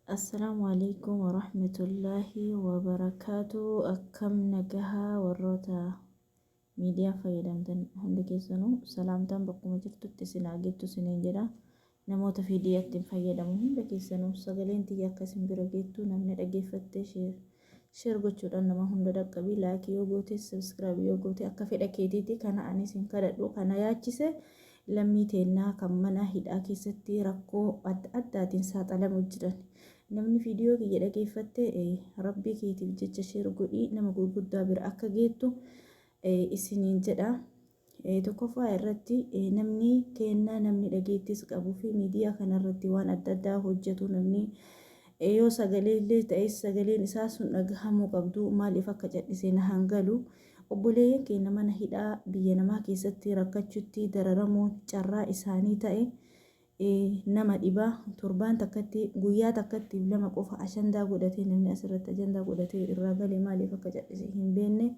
Assalaamu alaikum warahmatullaahi wabarakaatu. Akkam nagahaa warroota miidiyaa fayyadamtan hundi keessanuu, salaamtaan bakkuma jirtutti isin haa geettu isiniin jedha. Namoota miidiyaatti hin fayyadamu hunda keessanuu, sagaleen tiyya akka isin bira geettu namni dhageeffattee share gochuudhaan nama hunda dhaqqabii. Like yoo goote, subscribe yoo goote, akka fedha keetiiti. Kana ani isin kadhadhu, kana yaachise lammii teennaa kan mana hidhaa keessatti rakkoo adda addaatiin saaxilamu jiran. Namni viidiyoo kiyya dhageeffatte, rabbii keetiif jecha share godhii nama gurguddaa bira akka geettu isiniin jedha. Tokkoffaa irratti, namni kennaa, namni dhageettis qabuu fi miidiyaa kanarratti waan adda addaa hojjetu, namni yoo sagalee illee ta'es sagaleen isaa sun dhagahamuu qabdu, maaliif akka cadhise na hangalu. Obboleeyyan keenya mana hidhaa biyya namaa keessatti rakkachuutti dararamuun carraa isaanii ta'e nama dhibaa. Torbaan takkatti, guyyaa takkatti lama qofa ajandaa godhatee, namni asirratti ajandaa godhatee irraa galee maaliif akka cadhise hin beekne.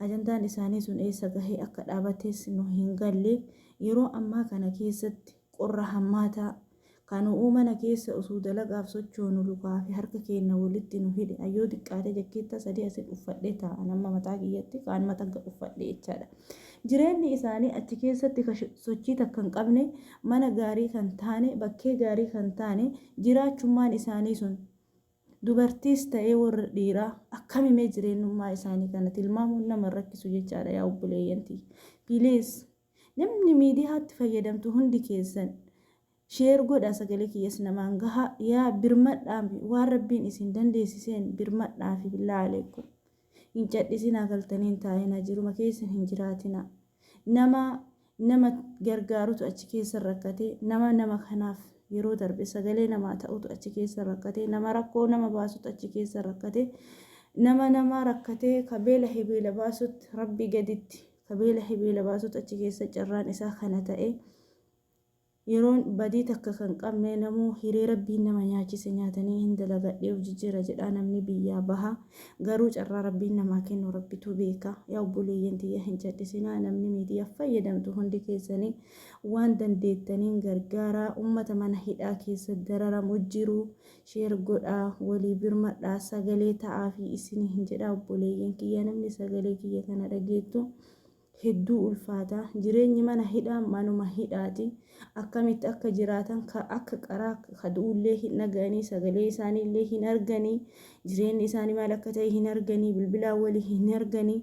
Ajandaan isaanii sun eessa gahee akka dhaabates nu hin galle. Yeroo ammaa kana keessatti qorra hammaataa kan u'uu mana keessa osoo dalagaaf sochoonu lukaa fi harka keenya walitti nu hidhe. Ayyoo xiqqaatee jakkeettaa sadii asin uffadhee taa'an, amma mataa kiyyatti kaan mata uffadhe jechaadha. Jireenyi isaanii achi keessatti sochii takka hin qabne, mana gaarii kan taane, bakkee gaarii kan taane jiraachummaan isaanii sun, dubartiis ta'ee warra dhiiraa, akkamimee jireenyummaa isaanii kana tilmaamuun nama rakkisu jechaadha. Yaa obboleeyyantii, please, namni miidiyaatti fayyadamtu hundi keessan share godha, sagalee kiyyas namaan gaha. Yaa birmadhaa, waan rabbiin isin dandeessiseen birmadhaa fi billaa aleekum hin cadhisinaa, galtanii hin taa'inaa, jiruma keessa hin jiraatinaa. Nama nama gargaarutu achi keessa rakkate, nama nama kanaaf yeroo darbe sagalee namaa ta'utu achi keessa rakkate, nama rakkoo nama baasutu achi keessa rakkate, nama nama rakkatee ka beela hebeela baasutti, rabbi gaditti ka beela hebeela baasutu achi keessa carraan isaa kana ta'e. Yeroon badii takka kan qabne, namuu hiree rabbiin nama nyaachise nyaatanii hin dalagadhee of jijjiira jedhaa namni biyyaa baha. Garuu carraa rabbiin namaa kennu rabbitu beeka. Yaa obboleeyyan tiyya, hin cadhisinaa. Namni miidiyaa fayyadamtu hundi keessanii waan dandeettaniin gargaaraa. Ummata mana hidhaa keessa dararamu jiru share godhaa, walii birmadhaa, sagalee ta'aa fi isin hin jedhaa. Obboleeyyan kiyya, namni sagalee kiyya kana dhageettu, hedduu ulfaata jireenyi mana hidhaa. Manuma hidhaati akkamitti akka jiraatan, akka qaraa ka du'ullee hin dhaga'anii, sagalee isaaniillee hin arganii, jireenyi isaanii maal akka ta'e hin arganii, bilbilaan walii hin arganii.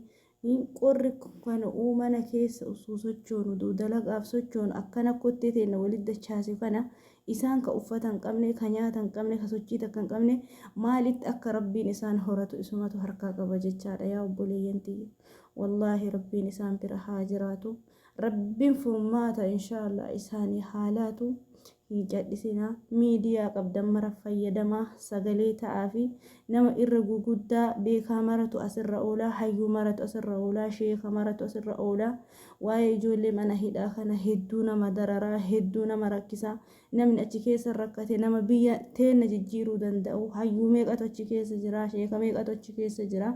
Qorri kana mana keessa osoo sochoonu, dalagaaf sochoonu, akkana kottee teenna walitti dachaase kana, isaan ka uffata hin qabne, ka nyaata hin qabne, ka sochii takka hin qabne, maalitti akka rabbiin isaan horatu isumatu harkaa qaba jechaadha. Yaa obboleeyyan tiyya, wallaahi rabbiin isaan bira haa jiraatu, rabbiin furmaata inshaallah isaanii haa laatu. Hin cadhisinaa, miidiyaa qabdan mara fayyadamaa, sagalee ta'aa fi nama irra guguddaa beekaa maratu asirra oolaa, hayyuu maratu asirra oolaa, sheeka maratu asirra oolaa. Waa'ee ijoollee mana hidhaa kana hedduu nama dararaa, hedduu nama rakkisaa. Namni achi keessa rakkate nama biyya teenna jijjiiruu danda'u, hayyuu meeqatu achi keessa jira, sheeka meeqatu achi keessa jira,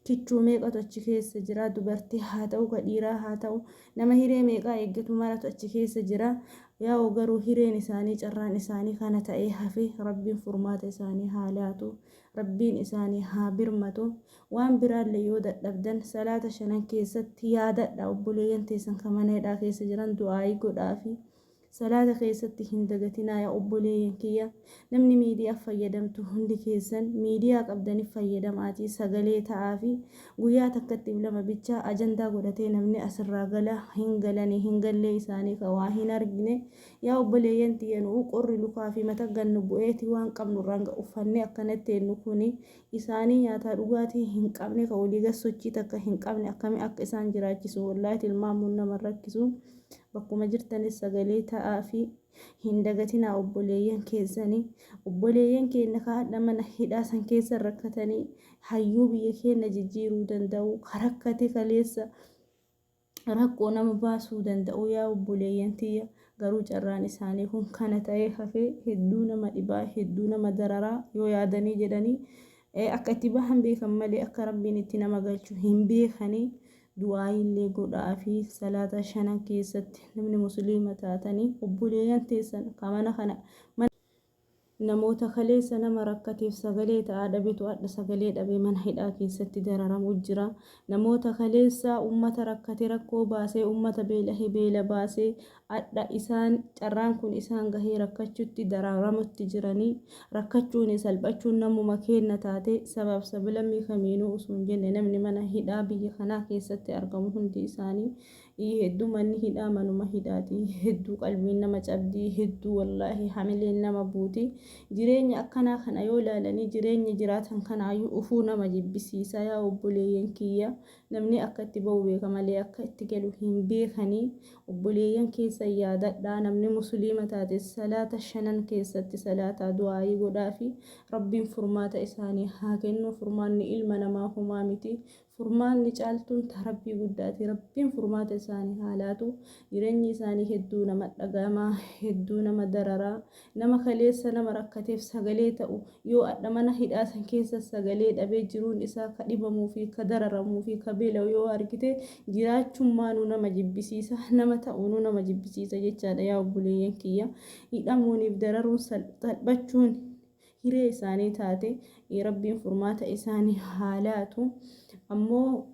kichuu meeqatu achi keessa jira, dubartii haa ta'u ka dhiiraa haa ta'u, nama hiree meeqaa eeggatu maratu achi keessa jira. Yaa'u garuu hireen isaanii, carraan isaanii kana ta'ee hafe. Rabbiin furmaata isaanii haa laatu, rabbiin isaanii haa birmatu. Waan biraallee yoo dadhabdan, salaata shanan keessatti yaadadha. Obboleeyyan teessan kan mana hidhaa keessa jiran du'aayii godhaafi, salaata keessatti hin dagatinaa. Yaa obboleeyyan kiyya, namni miidiyaa fayyadamtu hundi keessan miidiyaa qabdaniif fayyadamaatii sagalee ta'aa fi guyyaa takkatti lama bichaa ajandaa godhatee namni asirraa gala hin galanii hin gallee isaanii ka waa hin argine. Yaa obboleeyyan tiyya, nu qorri lukaa fi mata gannu bu'eeti waan qabnu irraan uffannee akkanatti eenyu kuni, isaanii nyaataa dhugaatii hin qabne, ka walii gas sochii takka hin qabne, akkamii akka isaan jiraachisu wallaahi tilmaamuun nama rakkisu. Bakkuma jirtanis sagalee ta'aa fi hin dagatinaa obboleeyyan keessanii. Obboleeyyan keenya ka hadha mana hidhaa san keessa rakkatanii, hayyuu biyya keenya jijjiiruu danda'u, ka rakkate kaleessa rakkoo nama baasuu danda'u. Yaa obboleeyyan tiyya, garuu carraan isaanii kun kana ta'ee hafee hedduu nama dhibaa, hedduu nama dararaa. Yoo yaadanii jedhanii akka itti bahan beekan malee akka rabbiin itti nama galchu hin beekanii. Du'aayillee godhaa fi salaata shanan keessatti, namni musliima taatanii, obboleeyyan teessan ka mana kana mana Namoota kaleessa nama rakkateef sagalee ta'aa dhabetu hadha sagalee dhabee mana hidhaa keessatti dararamu jira. Namoota kaleessa ummata rakkate rakkoo baasee, ummata beelahe beela baasee, hadha isaan carraan kun isaan gahee rakkachutti dararamutti jiranii. Rakkachuuni salphachuun namuma keenna taate, sabaaf sablammii kamiinuu osoo hin jenne namni mana hidhaa biyya kanaa keessatti argamu hundi isaanii Hedduu manni hidhaa manuma hidhaati. Hedduu qalbiin nama cabdi. Hedduu wallaahi hamileen nama buuti. Jireenya akkanaa kana yoo ilaalanii jireenya jiraatan kanaayyuu ufuu nama jibbisiisa yaa obboleeyyan kiyya. Namni akka itti ba'u beeka malee akka itti galu hin beekanii. Obboleeyyan keessan yaadadhaa. Namni musliima taate salaata shanan keessatti salaataa du'aa'ii godhaafi. Rabbiin furmaata isaanii haa kennu. Furmaanni ilma namaa homaa miti. Furmaanni caaltuun ta Rabbii guddaati. Rabbiin furmaata isaanii haa laatu. Jireenyi isaanii hedduu nama dhaga'ama, hedduu nama darara. Nama kaleessa nama rakkateef sagalee ta'u yoo adha mana hidhaa san keessa sagalee dhabee jiruun isaa ka dhibamuu fi ka dararamuu fi ka beela'u yoo argite jiraachummaanuu nama jibbisiisa, nama ta'uunuu nama jibbisiisa jechaadha yaa obboleeyyan kiyya. Hidhamuuniif dararuun salphachuun hiree isaanii taate. Rabbiin furmaata isaanii haa laatu. Ammoo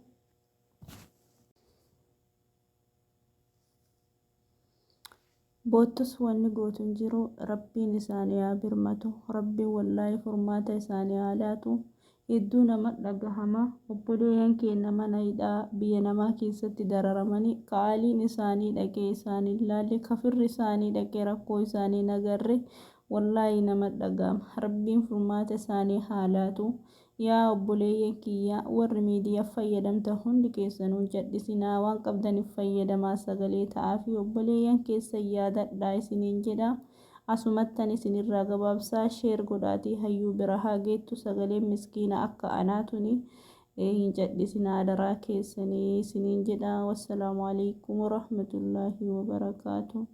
boottus wanni gootu hin jiru. Rabbiin isaanii haa birmatu. Rabbiin wallaahi furmaata isaanii haa laatu. Hedduu nama dhagahama. Obboleeyyan keenna mana hidhaa biyya namaa keessatti dararamanii, ka aaliin isaanii dhaqee isaan hin laalle, ka firri isaanii dhaqee rakkoo isaanii hin agarre, Wallaahi nama dhaga'ama. Rabbiin furmaata isaanii haa laatu. Yaa obboleeyyan kiyya warri miidiya fayyadamtan hundi keessanuu hin cadhisinaa, waan qabdaniif fayyadamaa, sagalee ta'aafii obboleeyyan keessan yaadadhaa isiniin jedha. Asumattan isinirraa gabaabsaa, share godhaatii hayyuu bira haa geettu sagaleen miskiina akka anaa tuni. Hin cadhisinaa adaraa keessanii isiniin jedha. Wassalaamu alaikum warahmatullaahi wabarakaatuh.